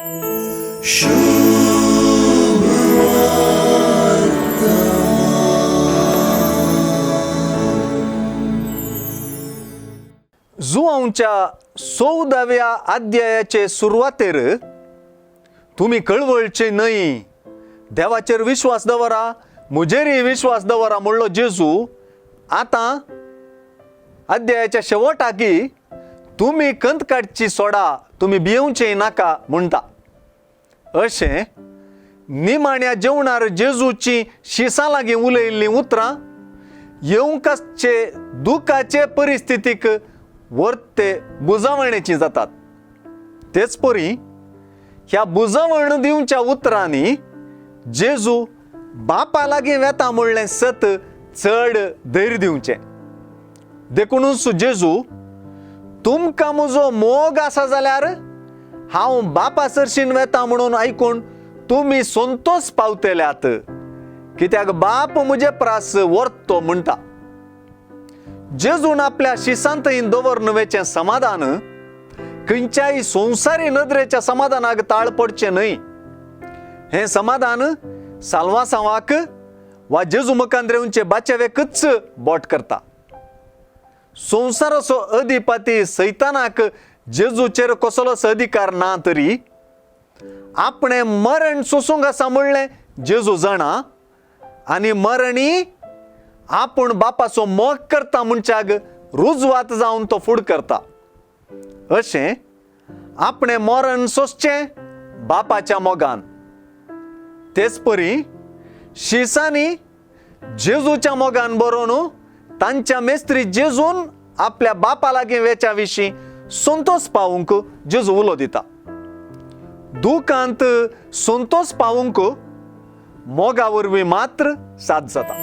जुवांच्या 14व्या अध्यायाचे सुरवातेर तुमी कळवळचे न्हय, देवाचेर विश्वास दवरा, म्हजेरय विश्वास दवरा म्हणलो जेजू आतां अध्यायाच्या शेवटाकी तुमी कंत काडची सोडा, तुमी भियेवचे नाका म्हणटा. अशें निमाण्या जेवणार जेजूची शिसां लागीं उलयल्लीं उतरां येवंकाचे दुखाचे परिस्थितीक वर्ते बुजावणेची जातात. तेच परी ह्या बुजावण दिवच्या उतरांनी जेजू बापा लागीं वेता म्हणलें सत चड धैर्य दिवचें. देखूनच जेजू तुमकां म्हजो मोग आसा जाल्यार हांव बापा सरशीन वेता म्हणून आयकून तुमी संतोष पावतल्यात, कित्याक बाप म्हजे प्रास व्हरतो म्हणटा. जेजून आपल्या शिसांतय दवरून वेचें समाधान खंयच्याय संवसारी नदरेच्या समाधानाक ताळ पडचें न्हय. हें समाधान साल्वासांवाक वा जेजू मुखांद्रेवचे बाचेवेकच बोट करता. संवसाराचो अधिपती सैतानाक जेजूचेर कसलोच अधिकार ना तरी आपणें मरण सोसूंक आसा म्हणलें जेजू जाणा आनी मरणी आपूण बापाचो मोग करता म्हणच्याक रुजवात जावन तो फूड करता. अशें आपणें मरण सोसचें बापाच्या मोगान. तेच परी शिसांनी जेजूच्या मोगान बरोवन तांच्या मेस्त्री जेजून आपल्या बापा लागीं वेच्या विशीं संतोष पावूंक जेजू उलो दिता. दुखांत संतोष पावूंक मोगा वरवीं मात्र साथ जाता.